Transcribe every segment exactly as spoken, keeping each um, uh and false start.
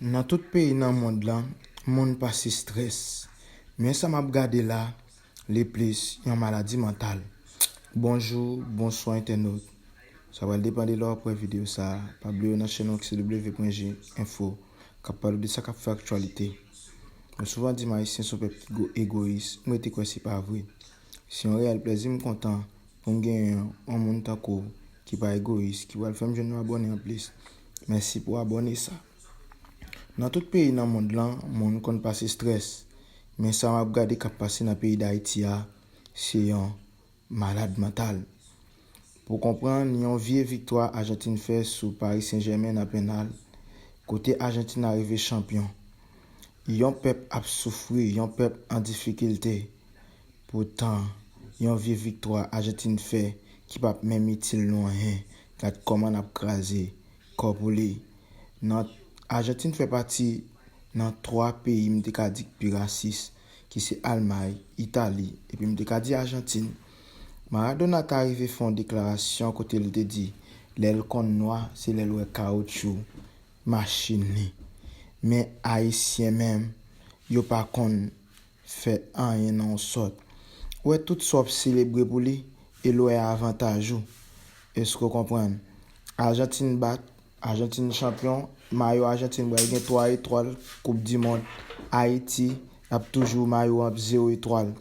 Nan tout peyi nan mond lan, moun pase strès. Men sa m ap gade la, li plis yon maladi mantal. Bonjou, bonswa entènot. Sa pral depann de lè w ap wè videyo sa a. Pa bliye w nan chèn nou ki se W pwen G Info, k ap pale w de sa k ap fè aktyalite. Nou souvan di m Ayisyen se yon pèp ki go-, egoyis, m rete kwè se pa vre. Se yon reyèl plèzi m kontan pou m genyen yon moun tankou w ki pa egoyis, ki pral fè m jwenn yon abòne anplis. Mèsi pou abòne sa. Nan tout peyi nan mond lan, moun konn pase strès. Men sa m ap gade k ap pase nan peyi Dayiti a, se yon malad mantal. Pou konprann, yon vye viktwa Ajantin fè sou Paris Saint-Germain nan pennal, kote Ajantin arive chanpyon. Yon pèp ap soufri, yon pèp an difikilte. Poutan, yon vye viktwa Ajantin fè ki p ap menm itil nou anyen, gad kòman n ap kraze kò pou li. Nan Ajantin fè pati nan twa peyi m te ka di k pi rasis, ki se Almay, Itali, epi m te ka di Ajantin. Maradona ta rive fè yon deklarasyon kote l te di, lè l konn nwa, se lè l wè kawotchou machin li. Men Ayisyen menm, yo pa konn fè anyen nan yon sòt. Ou wè tout sa w ap selebre pou li, e l wè avantaj ou. Èske w konprann? Ajantin bat, Ajantin chanpyon, mayo Ajantin pral gen twa etwal, Koup di mond, Ayiti ap toujou mayo an ap zewo etwal.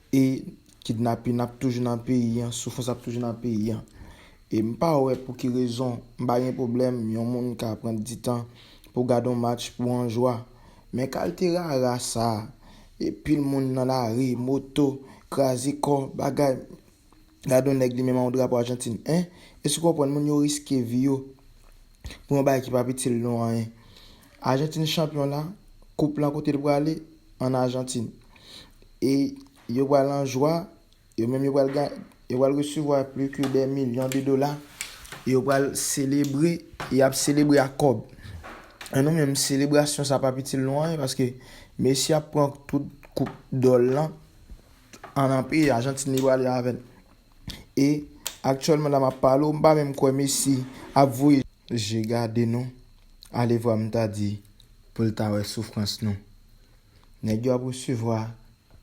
E kidnapin ap toujou nan peyi an, soufrans ap toujou nan peyi an. E m pa wè pou ki rezon, m pa gen pwoblèm, yon moun ka pran ditan pou gade yon match pou anjwa. Men kalte rara sa a, e pil moun nan lari, moto, kraze kò, bagay. Gade yon nèg li menm ak yon drapo Ajantin, en? Èske w konprann moun yo riske vi yo pou yon bagay ki p ap itil nou anyen? Ajantin chanpyon la, koup lan kote l prale, ann Ajantin. E yo pral anjwa, yo menm yo pral ga-, yo pral resevwa plis ke dè milyon de dola. E yo pral selebre, y ap selebre ak kòb. E nou menm, selebrasyon sa p ap itil nou anyen, paske Messi ap pran tout koup dòl lan, an nan peyi Ajantin li prale avè l. E aktyèlman la m ap pale w, m pa menm kwè Messi ap voye je gade nou, ale vwa m ta di, pou l ta wè soufrans nou. Nèg yo ap resevwa,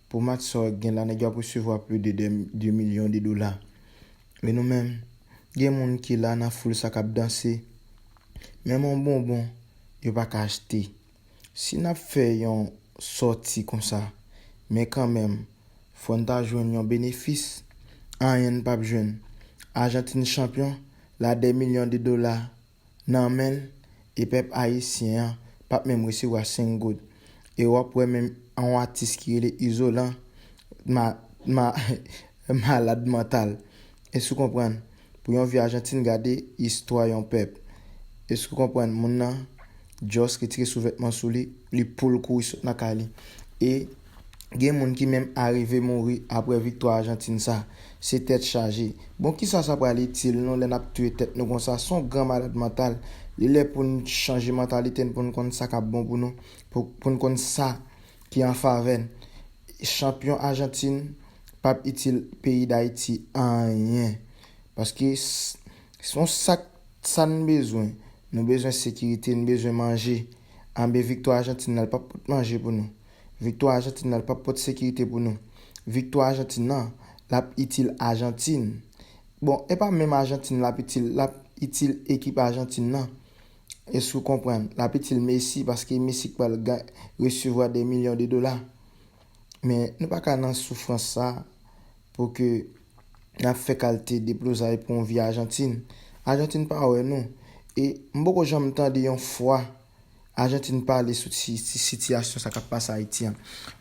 pou match sa w gen la, nèg yo ap resevwa plis de de milyon de dola. E nou menm, gen moun ki la nan foul sa k ap danse, menm yon bonbon, yo pa ka achte. Si n ap fè yon sòti konsa, men kanmenm, fò n ta jwenn yon benefis. Anyen n p ap jwenn. Ajantin chanpyon, la dè milyon de dola nan men l, e pèp ayisyen an p ap menm resevwa senk goud. E w ap wè menm yon atis ki rele Izolan, ma-, ma-, malad mantal. Èske w konprann? Pou yon vye Ajantin gade istwa yon pèp. Èske w konprann? Moun nan just retire souvètman sou li, li pou l kouri sot nan kay li. E gen moun ki menm arive mouri apre viktwa Ajantin sa. Se tèt chaje. Bon, kisa sa pral itil nou lè n ap touye tèt nou konsa? Se yon gran malad mantal. Li lè pou n chanje mantalite n, pou n konn sa k ap bon pou nou, pou, pou n konn sa ki an favè n. Chanpyon Ajantin p ap itil peyi Dayiti anyen. Paske s-, se yon sak, sa n bezwen. Nou bezwen sekirite, n bezwen manje. Anben, viktwa Ajantin nan, li p ap pot manje pou nou. Viktwa Ajantin nan, li p ap pot sekirite pou nou. Viktwa Ajantin nan, l ap itil Ajantin. Bon, e pa menm Ajantin l ap itil, l ap itil ekip Ajantin nan. Èske w konprann? L ap itil Messi, paske Messi k pral ga-, resevwa dè milyon de dola. Men nou pa ka nan soufrans sa pou ke n ap fè kalte deplozay pou yon vye Ajantin. Ajantin pa wè nou. E m poko janm tande yon fwa Ajantin pale sou si-, si-, sitiyasyon sa k ap pase Ayiti an.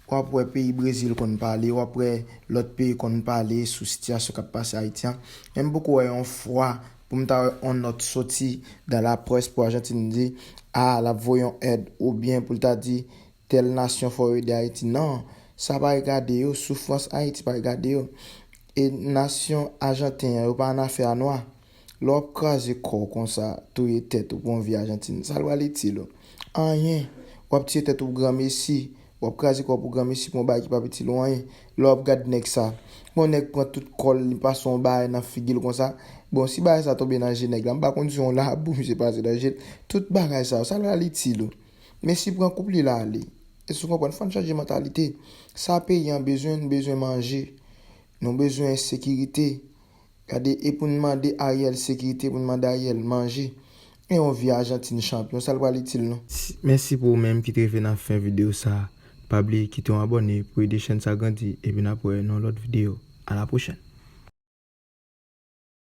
W ap wè peyi Brezil konn pale, w ap wè lòt peyi konn pale sou sitiyasyon k ap pase Ayiti an. Men m poko wè yon fwa pou m ta wè yon nòt soti dan laprès pou Ajantin di, a, l ap voye yon èd, oubyen pou l ta di, tèl nasyon fò yo ede Ayiti. Non, sa pa regade yo, soufrans Ayiti pa regade yo. E nasyon ajanten an, yo pa nan afè a nwa. Lè w ap kraze kò w konsa, touye tèt ou pou yon vye Ajantin, sa l pral itil ou? Anyen. W ap tiye tèt ou pou granmesi, W ap kraze kò w pou granmesi pou yon bagay ki p ap itil ou anyen. Lè w ap gad nèg sa, bon, nèg pran tout kò l, li pase yon bagay nan figi l konsa. Bon, si bagay sa tonbe nan je nèg la, m pa konn si yon labou misye pase nan je l. Tout bagay sa yo, sa l pral itil ou? Mesi pran koup li l ale. Èske w konprann? Fò n chanje mantalite. Sa peyi an bezwen, nou bezwen manje. Nou bezwen sekirite. Gade, e pou n mande Ariel sekirite, pou n mande Ariel manje. E yon vye Ajantin chanpyon, sa l pral itil nou? Mèsi pou ou menm ki t rive nan fen videyo sa. Pa bliye kite yon abòne pou ede chèn sa grandi, epi n ap wè nan lòt videyo. A la pwochèn.